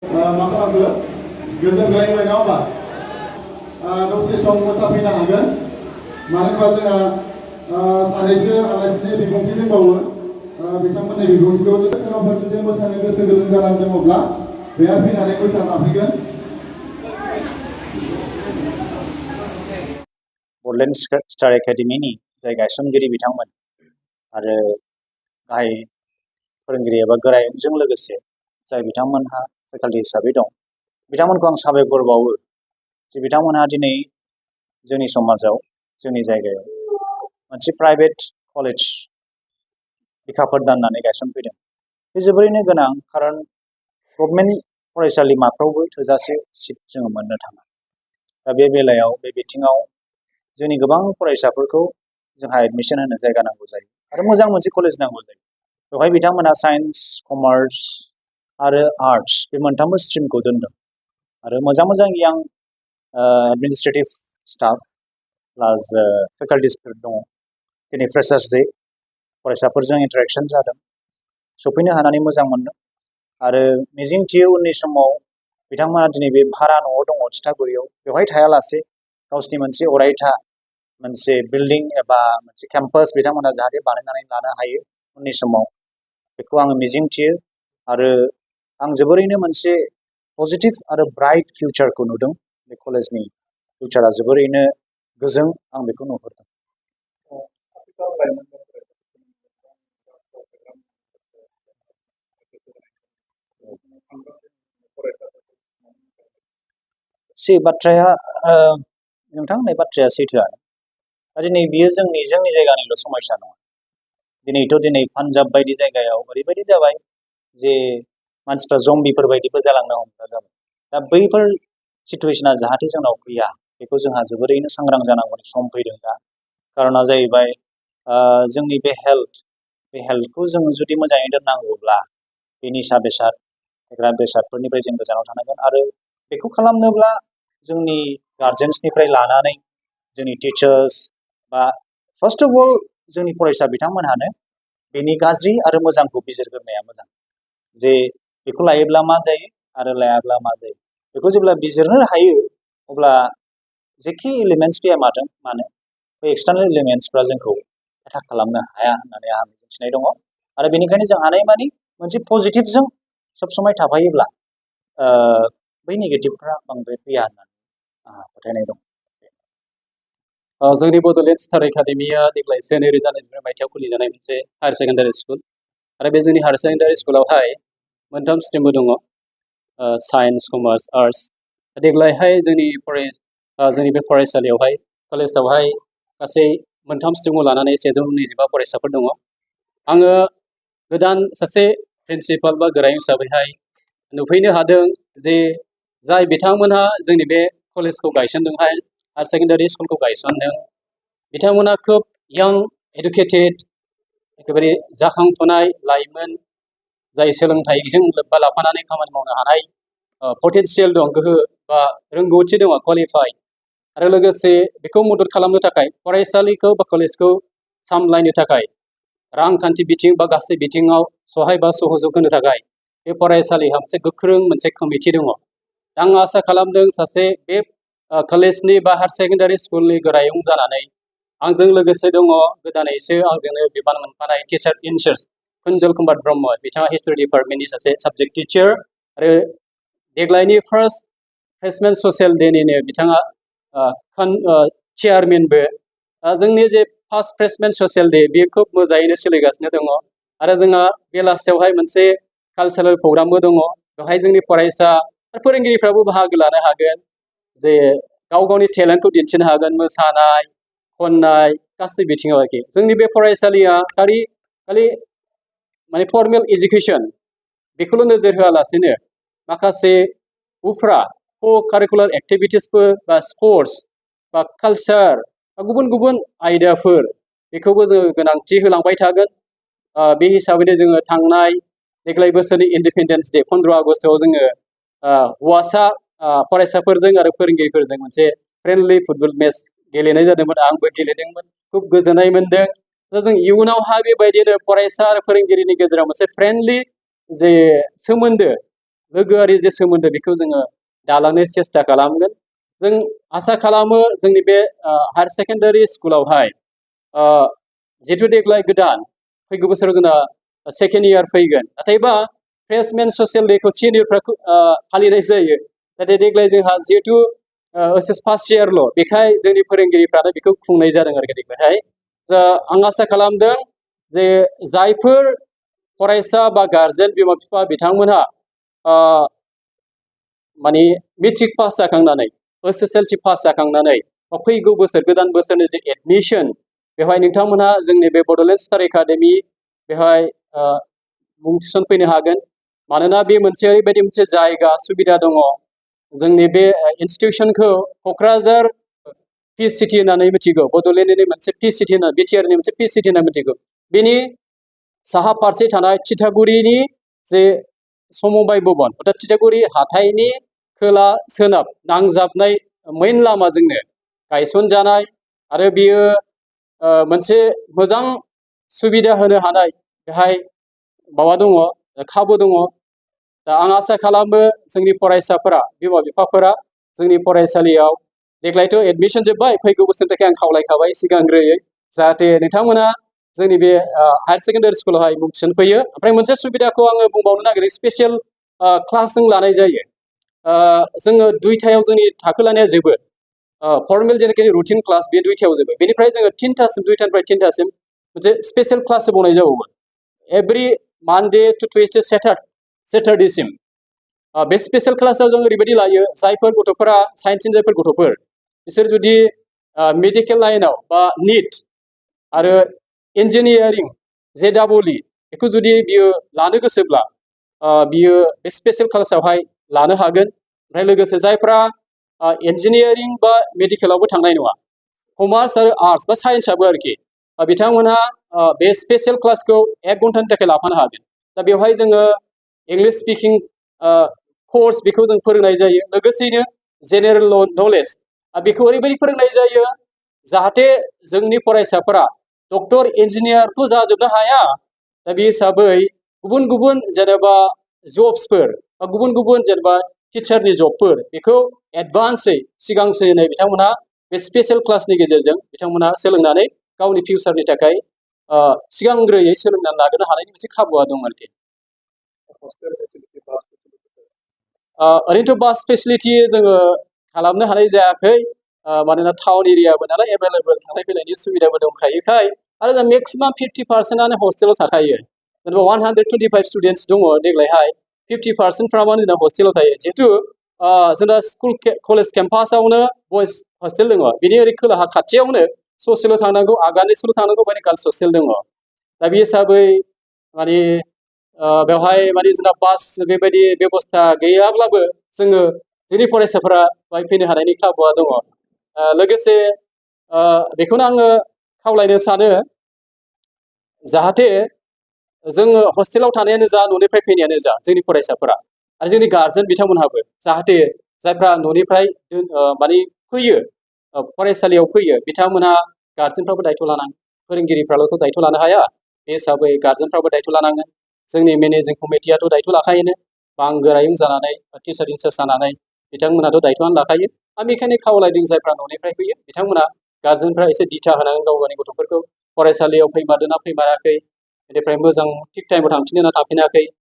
मा खालामदो गोजोनलायबाय नङा होमबा दसे सम मोसाफैनो हागोन मानो होनबा जोंहा सानैसो आलासिनि बिबुंथि दंबावो बिथांमोननि बिबुंथिखौ सोरबाफोर जुदि मोसानो गोसो गुदुं जानानै दङब्ला बेहा फैनानै मोसाफैगोन बडलेण्ड स्टार एकाडेमिनि जाय गायसनगिरि बिथांमोन आरो गाहाय फोरोंगिरि एबा गोरायुंजों लोगोसे जाय बिथांमोनहा फेकाल्टि हिसाबै दं बिथांमोनखौ आं साबायखर बावो जे बिथांमोनहा दिनै जोंनि समाजाव जोंनि जायगायाव मोनसे प्राइभेट कलेज बिखाफोर दाननानै गायसनफैदों बे जोबोरैनो गोनां खारन गभर्नमेन्ट फरायसालिमाफ्रावबो थोजासे सिट जोङो मोननो थाङा दा बे बेलायाव बे बिथिङाव जोंनि गोबां फरायसाफोरखौ जोंहा एडमिशन होनो जायगा नांगौ जायो आरो मोजां मोनसे कलेज नांगौ जायो बेवहाय बिथांमोना साइन्स कमार्स आरो आर्ट्स बे मोनथामबो स्ट्रिमखौ दोनदों आरो मोजां मोजां यां एडमिनिस्ट्रेटिभ स्टाफ प्लास फेकाल्टिसफोर दङ दिनै फ्रेशार्स डे फरायसाफोरजों इन्टारेक्शन जादों सफैनो हानानै मोजां मोनदों आरो मिजिंथियो उननि समाव बिथांमोना दिनै बे भारा न'आव दङ थिथागुरियाव बेवहाय थायालासे गावसिनि मोनसे अरायथा मोनसे बिल्डिं एबा मोनसे केम्पास बिथांमोना जाहाथे बानायनानै लानो हायो उननि समाव बेखौ आङो मिजिंथियो आरो आं जोबोरैनो मोनसे पजिटिभ आरो ब्राइट फिउचारखौ नुदों बे कलेजनि फिउचारा जोबोरैनो गोजों आं बेखौ नुहुरदों से बाथ्राया नोंथां होननाय बाथ्राया सैथोआनो दा दिनै बियो जोंनि जायगानिल' समस्या नङा दिनै पान्जाब बायदि जायगायाव ओरैबायदि जाबाय जे मानसिफ्रा जम्बिफोर बायदिबो जालांनो हमग्रा जाबाय दा बैफोर सिटुवेशना जाहाथे जोंनाव फैया बेखौ जोंहा जोबोरैनो सांग्रां जानांगौनि सम फैदों दा कारना जाहैबाय जोंनि बे हेल्थखौ जों जुदि मोजाङै दोननांगौब्ला बे निसा बेसाद फेग्रा बेसादफोरनिफ्राय जों गोजानाव थानांगोन आरो बेखौ खालामनोब्ला जोंनि गार्जेन्सनिफ्राय लानानै जोंनि टिचार्स बा फार्स्ट अफ अल जोंनि फरायसा बिथांमोनहानो बेनि गाज्रि आरो मोजांखौ बिजिरग्रोनाया मोजां जे बेखौ लायोब्ला मा जायो आरो लायाब्ला मा जायो बेखौ जेब्ला बिजिरनो हायो अब्ला जेखि एलिमेन्ट्स फैया मानो बे एक्सटार्नेल एलिमेन्ट्सफ्रा जोंखौ एटाक खालामनो हाया होननानै आं मिथिनाय दङ आरो बेनिखायनो जों हानायमानि मोनसे पजिटिभजों सब समाय थाफायोब्ला बै नेगेटिभफ्रा बांद्राय फैया होननानै आंहा फोथायनाय दं जोंनि बडलेण्ड स्टार एकाडेमिया देग्लायसो 2023 मायथाइयाव खुलिजानाय मोनसे हायार सेकेन्डारि स्कुल आरो बे जोंनि हायार सेकेन्डारि स्कुलावहाय मोनथाम स्ट्रिमबो दङ साइन्स कमार्स आर्ट्स देग्लायहाय जोंनि बे फरायसालियावहाय कलेजावहाय गासै मोनथाम स्ट्रिमखौ लानानै 125 फरायसाफोर दङ आङो गोदान सासे प्रिन्सिपाल बा गोरायुं हिसाबैहाय नुफैनो हादों जे जाय बिथांमोनहा जोंनि बे कलेजखौ गायसनदोंहाय हायार सेकेन्डारि स्कुलखौ गायसनदों बिथांमोना खोब यां एडुकेटेड एखेबारे जाखांफुनाय लाइमोन जाय सोलोंथाइजों लोब्बा लाफानानै खामानि मावनो हानाय पटेनशियेल दं गोहो बा रोंगौथि दङ क्वालिफाइड आरो लोगोसे बेखौ मदद खालामनो थाखाय फरायसालिखौ बा कलेजखौ सामलायनो थाखाय रांखान्थि बिथिं बा गासै बिथिङाव सहाय बा सहयोग होनो थाखाय बे फरायसालिहा मोनसे गोख्रों मोनसे कमिटि दङ आं आसा खालामदों सासे बे कलेजनि बा हायार सेकेन्डारि स्कुलनि गोरायुं जानानै आंजों लोगोसे दङ गोदानैसो आंजोंनो बिबान मोनफानाय टिचार इनचार्ज कुन्जल कुमार ब्रह्म बिथाङा हिस्ट्रि डिपार्टमेन्टनि सासे साबजेक्ट टिचार आरो देग्लायनि फार्स्ट फ्रेशमेन ससियेल डेनिनो बिथाङा चेयारमेनबो जोंनि जे फार्स्ट फ्रेशमेन ससियेल डे बेयो खोब मोजाङैनो सोलिगासिनो दङ आरो जोंहा बेलासियावहाय मोनसे कालचारेल प्रग्रामबो दङ बेवहाय जोंनि फरायसा आरो फोरोंगिरिफ्राबो बाहागो लानो हागोन जे गाव गावनि टेलेन्टखौ दिन्थिनो हागोन मोसानाय खननाय गासै बिथिङाव आरोखि जोंनि बे फरायसालिया खालि माने फर्मेल एजुकेसन बेखौल' नोजोर होआलासेनो माखासे उफ्रा को कारिकुलार एक्टिभिटिसफोर बा स्पर्ट्स बा कालचार बा गुबुन गुबुन आयदाफोर बेखौबो जोङो गोनांथि होलांबाय थागोन बे हिसाबैनो जोङो थांनाय देग्लाय बोसोरनि इन्डिपेन्डेन्स डे 15 आगस्टआव जोङो हौवासा फरायसाफोरजों आरो फोरोंगिरिफोरजों मोनसे फ्रेन्डलि फुटबल मेच गेलेनाय जादोंमोन आंबो गेलेदोंमोन खूब गोजोननाय मोनदों दा जों इयुनावहा बेबायदिनो फरायसा आरो फोरोंगिरिनि गेजेराव मोनसे फ्रेन्डलि जे सोमोन्दो लोगोआरि जे सोमोन्दो बेखौ जोङो दालांनो सेस्था खालामगोन। जों आसा खालामो जोंनि बे हायार सेकेन्डारि स्कुलावहाय जिहेतु देग्लाय गोदान फैगौ बोसोराव जोंना सेकेन्ड इयार फैगोन, नाथायबा फ्रेशमेन ससियेल डेखौ सिनियरफ्रा फालिनाय जायो। नाथाय देग्लाय जोंहा जिहेतु ओइस एस फार्स्ट इयारल', बेखाय जोंनि फोरोंगिरिफ्रानो बेखौ खुंनाय जादों आरो देग्लायहाय। आं आसा खालामदों जे जायफोर फरायसा बा गारजेन बिमा बिफा बिथांमोनहा माने मेट्रिक पास जाखांनानै ओइस एस एल सि पास जाखांनानै फैगौ बोसोर गोदान बोसोरनि जे एडमिसन, बेवहाय नोंथांमोनहा जोंनि बे बड'लेण्ड स्टार एकाडेमि बेवहाय मुं थिसनफैनो हागोन। मानोना बे मोनसे ओरैबायदि मोनसे जायगा सुबिदा दङ। जोंनि बे इनस्टिटिउसनखौ क'क्राझार पि सिटि होननानै मिथिगौ, बड'लेण्डनि मोनसे पि सिटि होनना, बिटिआरनि मोनसे पि सिटि होनना मिथिगौ। बेनि साहा फारसे थानाय थिथागुरिनि जे समबाय भबन, अर्थात थिथागुरि हाथाइनि खोला सोनाब नांजाबनाय मेइन लामाजोंनो गायसनजानाय आरो बियो मोनसे मोजां सुबिदा होनो हानाय बेहाय माबा दङ, खाबु दङ। दा आं आसा खालामो जोंनि फरायसाफोरा, बिमा बिफाफोरा जोंनि फरायसालियाव देग्लायथ' एडमिसन जोब्बाय, फैगौ बोसोरनि थाखाय आं खावलायखाबाय सिगांग्रोयै, जाहाथे नोंथांमोना जोंनि बे हायार सेकेन्डारि स्कुलावहाय मुं थिसनफैयो। ओमफ्राय मोनसे सुबिदाखौ आङो बुंबावनो नागिरो, स्पेसियेल क्लास जों लानाय जायो। जोङो 2टायाव जोंनि थाखो लानाया जोबो, फर्मेल जेनाखि रुटिन क्लास बे 2टायाव जोबो। बेनिफ्राय जोङो 3टासिम, 2टानिफ्राय 3टासिम मोनसे स्पेसियेल क्लास होबावनाय जाबावो एभ्रि मानडे टु टुइसडे सेटारडेसिम। बे स्पेसियेल क्लासाव जों ओरैबायदि लायो, जायफोर गथ'फोरा साइन्सनि जायफोर गथ'फोर बिसोर जुदि मेडिकेल लाइनाव बा निट आरो इन्जिनियारिं JEE बेखौ जुदि बियो लानो गोसोब्ला बियो बे स्पेसियेल क्लासावहाय लानो हागोन। ओमफ्राय लोगोसे जायफ्रा इन्जिनियारिं बा मेडिकेलावबो थांनाय नङा, कमार्स आरो आर्ट्स बा साइन्सआबो आरोखि, बिथांमोनहा बे स्पेसियेल क्लासखौ 1 घन्टानि थाखाय लाफानो हागोन। दा बेवहाय जोङो इंलिश स्पिकिं कर्स बेखौ जों फोरोंनाय जायो, लोगोसेयैनो जेनेरेल नलेज बेखौ ओरैबायदि फोरोंनाय जायो जाहाथे जोंनि फरायसाफोरा डक्टर इन्जिनियारथ' जाजोबनो हाया। दा बे हिसाबै गुबुन गुबुन जेनेबा जब्सफोर बा गुबुन गुबुन जेनेबा टिचारनि जबफोर बेखौ एडभान्सै सिगांसिनै बिथांमोनहा बे स्पेसियेल क्लासनि गेजेरजों बिथांमोनहा सोलोंनानै गावनि फिउचारनि थाखाय सिगांग्रोयै सोलोंनानै लाग्रोनो हानायनि मोनसे खाबुआ दं आरोखि। ओरैनोथ' बास फेसिलिटि जोङो खालामनो हानाय जायाखै, मानोना टाउन एरियाबो नालाय एभेलेबल थांलाय फैलायनि सुबिदाबो दंखायोखाय, आरो जों मेक्सिमाम 50%आनो हस्टेलाव थाखायो। जेनेबा 125 स्टुडेन्टस दङ देग्लायहाय, 50%फ्रामानो जोंना हस्टेलाव थायो। जिहेतु जोंना स्कुल कलेज केम्पासावनो बयस हस्टेल दङ, बिनि ओरै खोलाहा खाथियावनो ससेल' थांनांगौ, आगानैसोल' थांनांगौ माने गार्लस हस्टेल दङ। दा बे हिसाबै माने बेवहाय माने जोंना बास बेबायदि बेबस्था गैयाब्लाबो जोङो जोंनि फरायसाफोरा बेवहाय फैनो हानायनि खाबुआ दङ। लोगोसे बेखौनो आङो खावलायनो सानो, जाहाथे जोङो हस्टेलाव थानायानो जा न'निफ्राय फैनायानो जा जोंनि फरायसाफोरा आरो जोंनि गार्जेन बिथांमोनहाबो जाहाथे जायफ्रा न'निफ्राय माने फैयो फरायसालियाव फैयो बिथांमोनहा गार्जेनफ्राबो दायथ' लानांगोन, फोरोंगिरिफ्राल'थ' दायथ' लानो हाया। बे हिसाबै गार्जेनफ्राबो दायथ' लानांगोन। जोंनि मेनेजिं कमिटियाथ' दायथ' लाखायोनो, बांगोरायुं जानानै टिचार इनचार्ज जानानै बिथांमोनाथ' दायथ'आनो लाखायो। आं बेखायनो खावलायदों जायफ्रा न'निफ्राय फैयो बिथांमोना गार्जेनफ्रा एसे दिथा होनांगोन गाव गावनि गथ'फोरखौ, फरायसालियाव फैमारदोंना फैमाराखै, बेनिफ्राय मोजां थिग टाइमाव थांफिनदोंना थांफिनाखै,